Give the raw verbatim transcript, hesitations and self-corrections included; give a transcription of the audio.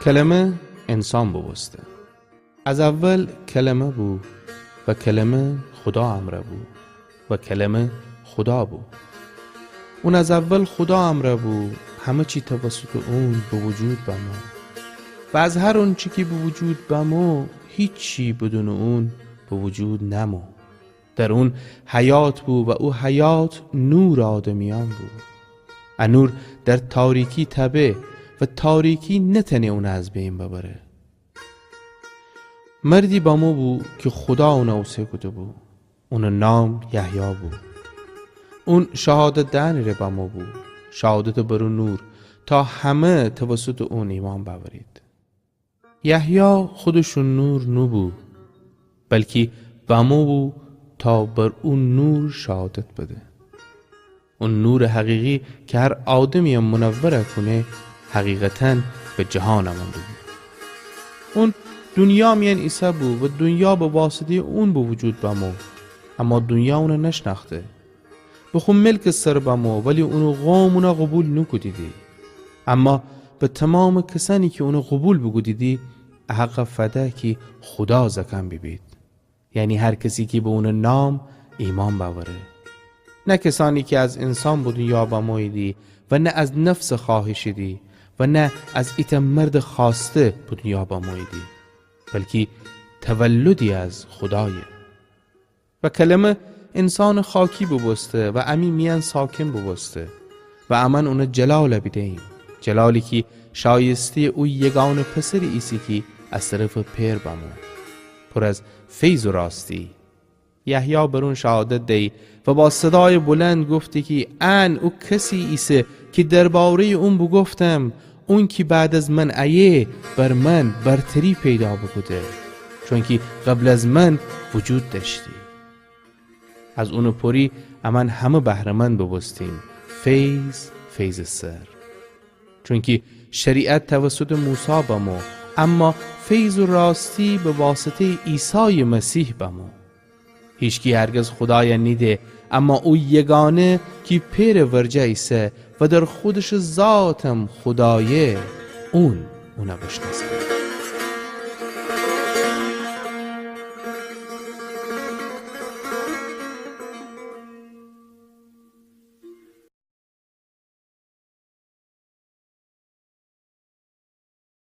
کلمه انسان بوبوسته. از اول کلمه بو و کلمه خودا امرأ بو و کلمه خودا بو. اون از اول خودا امرأ بو، همه چی توسطٚ اون به وجود بمو و از هر اونچی کی به وجود بمو، هیچی بدونٚ اون به وجود نمو. در اون حیات بو و او حیات نورٚ آدمیأن بو. ا نور در تاریکی تأبه و تاریکی نتأنه اون از بین ببره. مردی بمو بو کی خودا اون اوسه کوده بو. اونٚ نام یحیی بو. اون شهادت دئنٚ ره بمو بو، شهادت بر او نور، تا همه توسطٚ اون ایمأن بأورید. یحیی خودش او نور نوبو، بلکی بمو بو تا بر او نور شهادت بده. او نورٚ حقیقی کی هر آدمی‌یَ منور کونه، حقیقتاً به جهان آمون بو. اون دونیا میأن ایسه بو و دونیا به واسطه‌یٚ اون به وجود بمو، اما دونیا اونَ نشنأخته. به خو ملکٚ سر بمو، ولی اونٚ قوم اونَ قوبیل نوکودیدی. اما به تومامٚ کسأنی کی اونَ قوبیل بوکودیدی، ا حقَ فده کی خودا زأکأن بیبید. یعنی هر کسی کی به اونٚ نام ایمأن بأوره. نه کسأنی کی از انسان به دونیا بموییدی و نه از نفسٚ خوأهشیدی و نه از ایتأ مردٚ خوأسته به دونیا بموییدی، بلکی تولدی از خودایه. و کلمه انسانٚ خاکی بوبوسته و امی میأن ساکن بوبوسته و امأن اونٚ جلالَ بیده‌ییم، جلالی کی شایسته‌یٚ او یگانه پسری ایسه کی از طرفٚ پئر بمو، پور از فیض و راستی. یحیی بر اون شهادت دیی و با صدایٚ بلند گفتی کی ان او کسی ایسه کی درباره‌یٚ اون بوگفتم، اون کی بعد از من ایه، بر من برتری پیدا بوکوده، چونکی قبل از من وجود دأشتی. از اونٚ پوری امأن همه بهره‌مند بوبوستیم، فیض فیضٚ سر. چونکی شریعت توسطٚ موسی بمو، اما فیض و راستی به واسطه‌یٚ عیسایٚ مسیح بمو. هیچکی هرگز خودایَ نیده، اما او یگانه کی پئرٚ ورجه ایسه و در خودشٚ ذاتم خودایه، اون اونَ بشنأسه.